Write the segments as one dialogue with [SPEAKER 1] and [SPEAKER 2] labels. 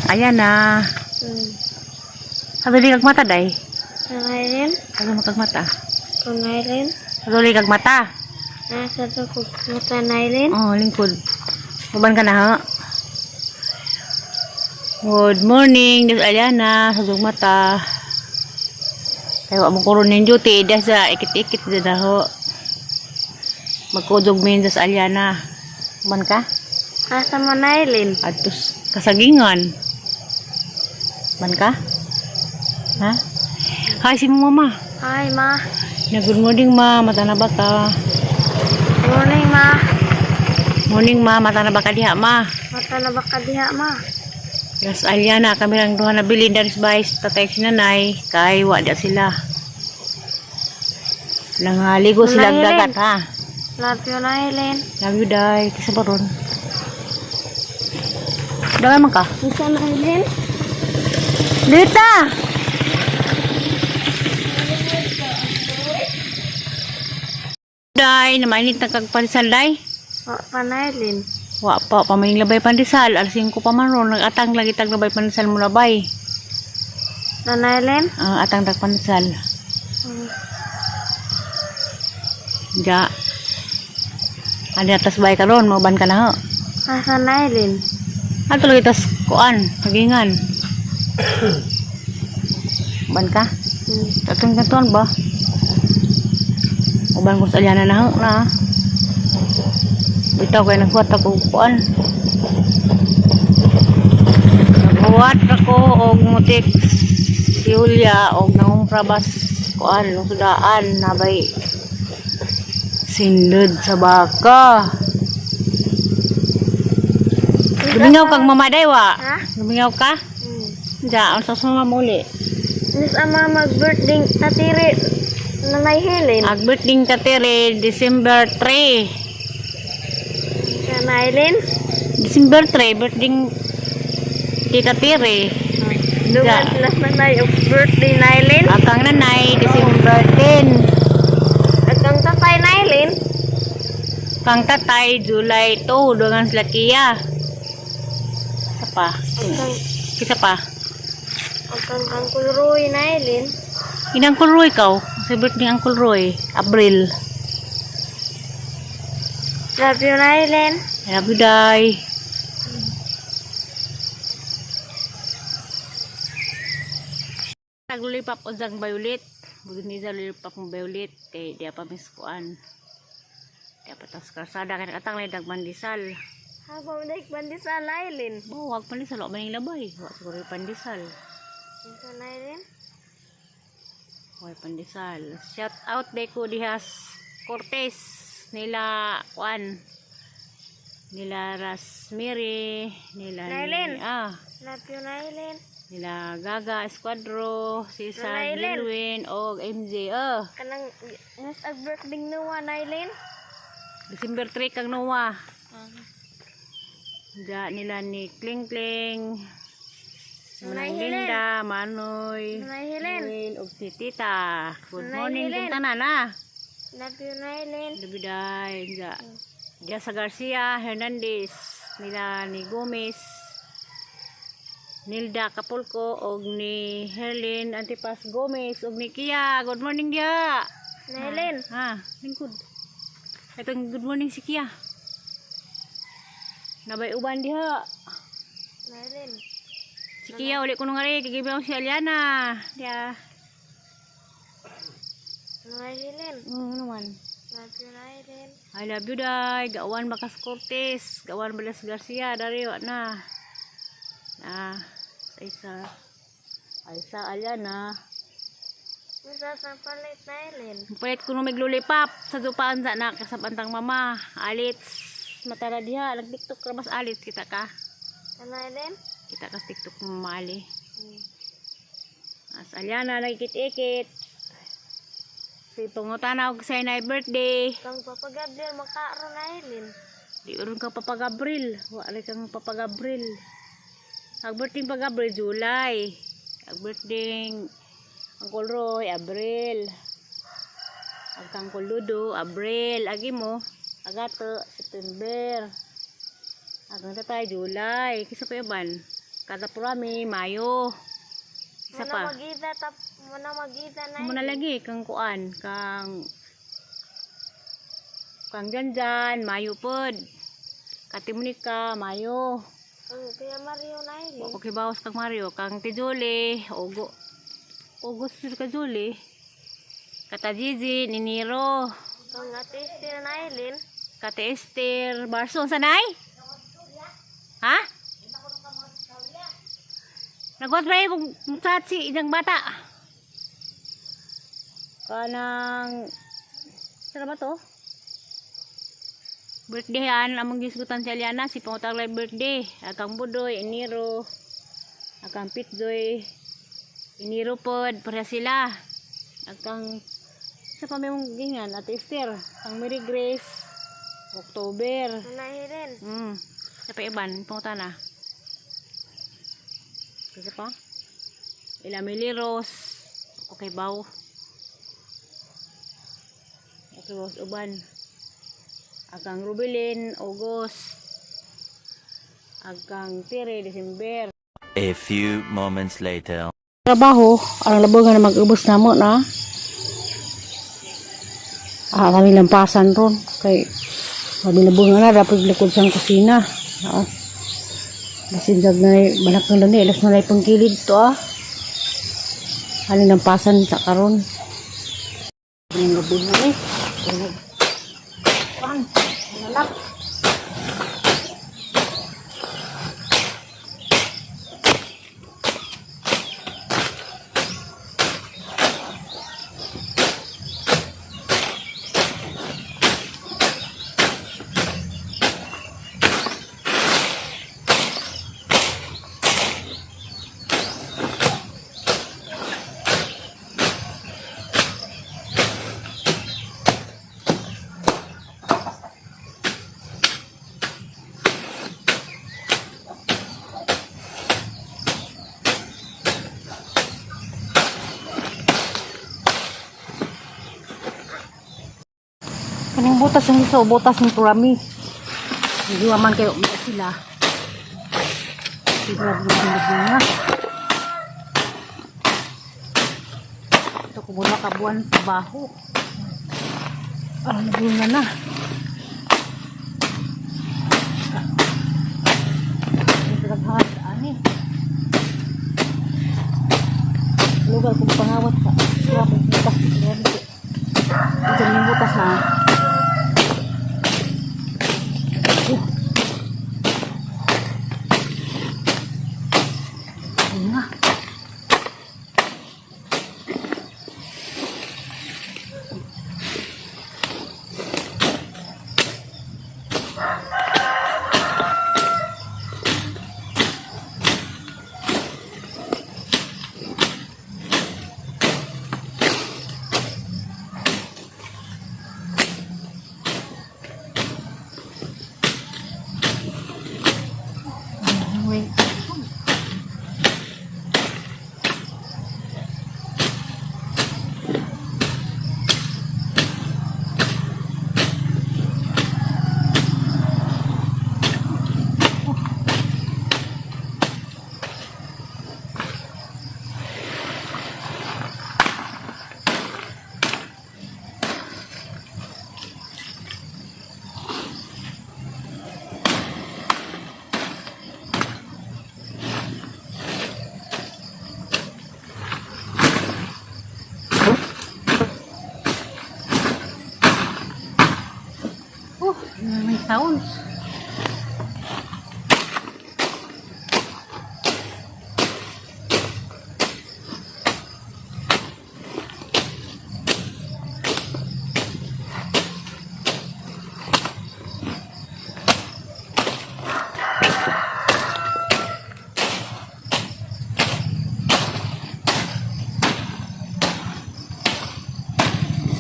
[SPEAKER 1] Ayan na. Haduli kag mata day.
[SPEAKER 2] Kanailin?
[SPEAKER 1] Haduli mo kag mata.
[SPEAKER 2] Kanailin?
[SPEAKER 1] Haduli kag mata.
[SPEAKER 2] Nasa to ko mata nailin?
[SPEAKER 1] Oh, lingkod. Uban ka na ha. Good morning, Diyos Aliana, sa mata. Kaya wa mo kuron ning duty, dahil sa ikit-ikit dyan na ho. Magkudog min Diyos Aliana. Uban ka?
[SPEAKER 2] Asa mo nailin?
[SPEAKER 1] Atos kasagingan. Ban ka? Ha? Hi, si mama.
[SPEAKER 2] Hi, ma.
[SPEAKER 1] Na good morning, ma. Mata na ba ka?
[SPEAKER 2] Morning, ma.
[SPEAKER 1] Morning, ma. Mata na ba ka diha, ma?
[SPEAKER 2] Mata na ba ka diha, ma?
[SPEAKER 1] Yes, Aliana, kami lang duha na bilin daris bay tatay si nanay kay wa da sila. Nangaligo sila
[SPEAKER 2] Nanay,
[SPEAKER 1] dagat ha.
[SPEAKER 2] Love you, nailin.
[SPEAKER 1] Love you day. Kisa ba ron? Dagay man ka.
[SPEAKER 2] Isa nailin?
[SPEAKER 1] Lita! Day, namainit na kag pandesal day.
[SPEAKER 2] Wa pa nailin.
[SPEAKER 1] Wa pa, pamaing labay pandesal. Alas 5 pa man ron. Nagatang lagi tag labay pandesal mo labay.
[SPEAKER 2] Na nailin?
[SPEAKER 1] Ah, atang tag pandesal. Ja. Ani atas bay karon, mauban ka na ho.
[SPEAKER 2] Asa nailin?
[SPEAKER 1] Ato lagi tas kuan, hagingan. Uban ka? Tatong kantuan ba? Uban ko sa Aliana na ho na. Bitaw kay naghuwat ako og kuan. Naghuwat ako og mutik si Julia og nangumpra bas kuan sudaan nabay sindod sa baka. Gumingaw kag mama day wa.
[SPEAKER 2] Ha?
[SPEAKER 1] Gumingaw ka? Ja, unsa sa mama uli?
[SPEAKER 2] Miss ama mag-birthday tatiri na nailin.
[SPEAKER 1] Ag birthday katere December 3.
[SPEAKER 2] Sa nailin?
[SPEAKER 1] December 3 birthday Tita Tere.
[SPEAKER 2] Duman sila sa nay og birthday nailin.
[SPEAKER 1] Akang nanay December 10.
[SPEAKER 2] At ang tatay nailin.
[SPEAKER 1] Kang tatay July 2 dungan sila Kia. Isa pa.
[SPEAKER 2] Ang
[SPEAKER 1] Isa pa.
[SPEAKER 2] ang Uncle Roy nailin.
[SPEAKER 1] Ina Uncle Roy kaw. Sa birthday Uncle Roy, Abril.
[SPEAKER 2] Love you, nailin.
[SPEAKER 1] I love you, day. Naglulipap ozang violet. Bugin ni sa lulipap ng violet. Kay di pa miskuan. Di pa tas karsada. Kaya nakatang lang dagmandisal.
[SPEAKER 2] Habang daig bandisa nailin.
[SPEAKER 1] Oh, wag pandesal. Wag maning labay. Wag siguro yung pandesal.
[SPEAKER 2] Sa nailin?
[SPEAKER 1] Wag pandesal. Shout out day ko dihas Cortez nila Juan nila Rasmiri nila
[SPEAKER 2] Nailin.
[SPEAKER 1] ah
[SPEAKER 2] Love you, nailin.
[SPEAKER 1] nila Gaga Esquadro Cesar
[SPEAKER 2] Nailin.
[SPEAKER 1] Lilwin og MJ oh.
[SPEAKER 2] Kanang miss ag birthday Noah nailin.
[SPEAKER 1] December 3 kang Noah. Ja nila ni Kling Kling
[SPEAKER 2] Nanay
[SPEAKER 1] Manang
[SPEAKER 2] Helen.
[SPEAKER 1] Linda, Manoy,
[SPEAKER 2] Nanay Helen.
[SPEAKER 1] Noel, ug si Tita. Good
[SPEAKER 2] Nanay
[SPEAKER 1] morning
[SPEAKER 2] Helen.
[SPEAKER 1] kung tanan ah.
[SPEAKER 2] Love you, nailin.
[SPEAKER 1] Dabiday, ja. Ja sa Garcia, Hernandez, nila ni Gomez, Nilda Kapulco, og ni Herlin Antipas Gomez, og ni Kia. Good morning, dia.
[SPEAKER 2] Nailin.
[SPEAKER 1] Ha, lingkod. Itong good morning si Kia. Nabay uban diha.
[SPEAKER 2] Nailin.
[SPEAKER 1] Si Kia uli ko nung ari, kigibilang si Aliana. Dia.
[SPEAKER 2] Nanay Helen.
[SPEAKER 1] Ano man.
[SPEAKER 2] Love you, nailin.
[SPEAKER 1] I love you, day. Gawan Bakas Cortez. Gawan Balas Garcia. Dari, wa na. Na. Sa isa. Ay, sa Aliana.
[SPEAKER 2] Miss sa palit nailin.
[SPEAKER 1] Palit ko nung maglulipap sa dupaan sa anak. Sa pantang mama. Alits. Matara diha. Nag-tiktok ka mas alits. Kita ka.
[SPEAKER 2] Nailin.
[SPEAKER 1] Kita ka sa TikTok mo mama Ali. As Aliana, nagikit-ikit. Si pangutana og sa inay birthday.
[SPEAKER 2] Kang Papa Gabriel makaaro nailin.
[SPEAKER 1] Di uron ka Papa Gabriel. Wa rin kang Papa Gabriel. Ang birthday pa Gabriel, July. Ang birthday Uncle Roy, Abril. Ang Uncle Ludo, Abril. Agi mo, Agato, September. Ang tatay, July. Kisa pa yaban. Katapurami, Mayo. Isa
[SPEAKER 2] Muna
[SPEAKER 1] pa.
[SPEAKER 2] magida tap muna magida na.
[SPEAKER 1] Muna lagi kang kuan, kang kang Janjan, Mayo pod. Katimunika, Mayo.
[SPEAKER 2] Ang Kuya Mario na
[SPEAKER 1] Wa ko kibawas kang Mario, kang Tijuli, Ogo. August jud ka Juli. Kata Gigi, Niniro,
[SPEAKER 2] Ang Ate Esther na Eileen.
[SPEAKER 1] Kate Esther, Barso, sanay? Ha? Nagwat ba yung mutsachi idang bata? Kanang saan ba to? Birthday an among gisgutan si Aliana si pangutang live birthday. Akang Budoy, Enero, akang Pitzoy, Enero pod, pareha sila. Akang sa pa may mong gingan, Ate Esther, ang Mary Grace, October.
[SPEAKER 2] Muna Helen.
[SPEAKER 1] Sa pa iban, pangutan na. Isa pa? Ila Miliros. Okay, baw. Okay, baw sa uban. Akang Rubilin, August. Akang Tire, December.
[SPEAKER 3] A few moments later.
[SPEAKER 1] Trabaho, ang labo nga na mag-ubos na mo na. Ah, kami lampasan ron. Kay, kami labo nga na, dapat likod sa kusina. Ah. Basin jag na banak na lang alas na lang pangkilid to ah. Ano lampasan sa karon. Ang labo nga eh. Pan, nalak. Kaning butas ng iso, butas ng turami. Hindi man kayo umiyak sila. Sigurado ng bunga. Ito ko muna kabuan trabaho. Ah, nabunga na. Naghahat ani. Lugar kong pangawat ka. Wala kong butas. Ito yung butas na. Bunga. Wait. Oh, may sounds.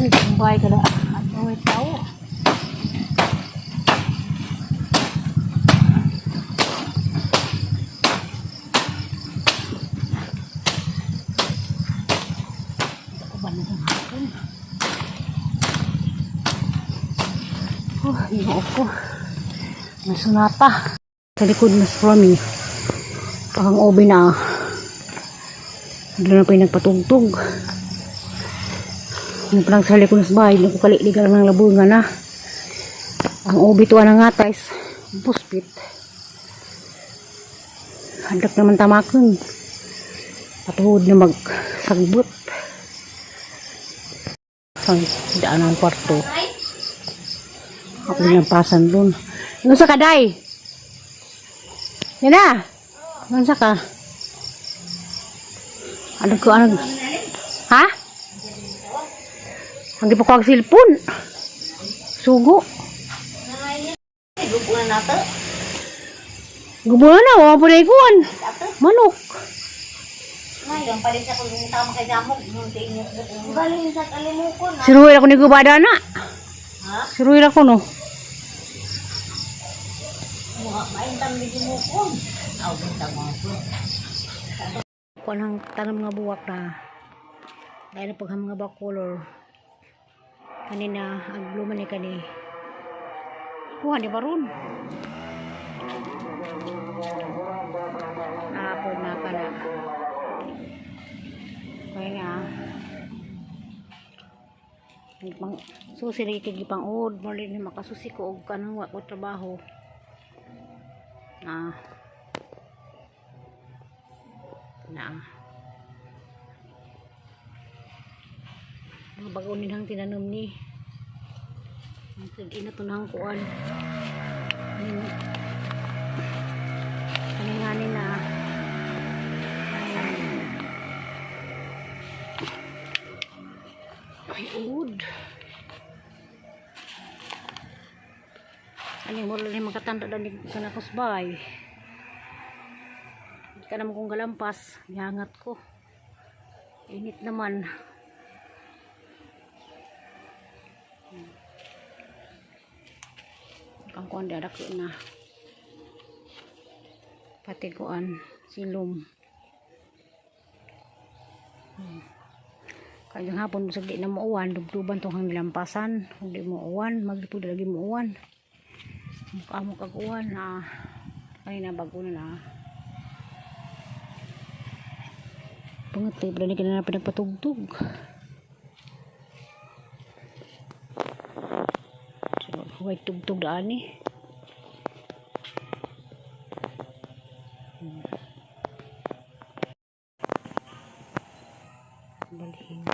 [SPEAKER 1] Kumbay ka na. Ano may tao? Uban na ng hapon. Oh, ginoo ko. May sunata. Sa likod mas Romy. Ang obi na. Doon na pa yung nagpatugtog. Yung parang sali ko na sa bahay, nagkukalilig lang ng labungan na. Ang obi to ang nga tais. Buspit. Handak naman tamakan. Patuhod na magsagbot. Ang daan ang kwarto. Ako nilampasan dun. Ano sa kaday? Yan na! Ano sa ka? Ano ko, ano? Ha? Ang pa ko ang silpon. Sugo.
[SPEAKER 2] Gubo na nato.
[SPEAKER 1] Gubo na, wala po na ikuan. Manok.
[SPEAKER 2] Ngayon, palit sa kung tama kay Jamog. Galing sa kalimukon.
[SPEAKER 1] Siruhin ako ni Gubada na.
[SPEAKER 2] Ha?
[SPEAKER 1] Siruhin ako no.
[SPEAKER 2] Mukha maintam ni Jumukon. Aw, bintang mga ko.
[SPEAKER 1] Kuan ang tanam nga buwak na. Dahil na pag mga ba color. Kanina, aglo man ni kani. Kuha ni baron. Naapod na ka na. Kaya nga. Pang, susi lagi kay gipang uod, mali ni makasusi ko og kanang wa ko trabaho. Ah. Na. Mga bago ninang tinanom ni. Ang ina to nang kuan. Ani nga ni na. Ay, uod. Ani mo lang makatanda dani kanakos bay. Di ka naman kong galampas. Gihangat ko. Init naman. Ang kuan dadak na. Pati kuan silom. Kaya hapon sa di na muuwan, dubduban tong hanglampasan. Kung di muuwan, maglipod lagi muuwan. Mukha mo kag uwan na. Kanina bago na na. Pangatay pala ni ka na pinagpatugtog. So, huwag tugtog daan eh. Balhin.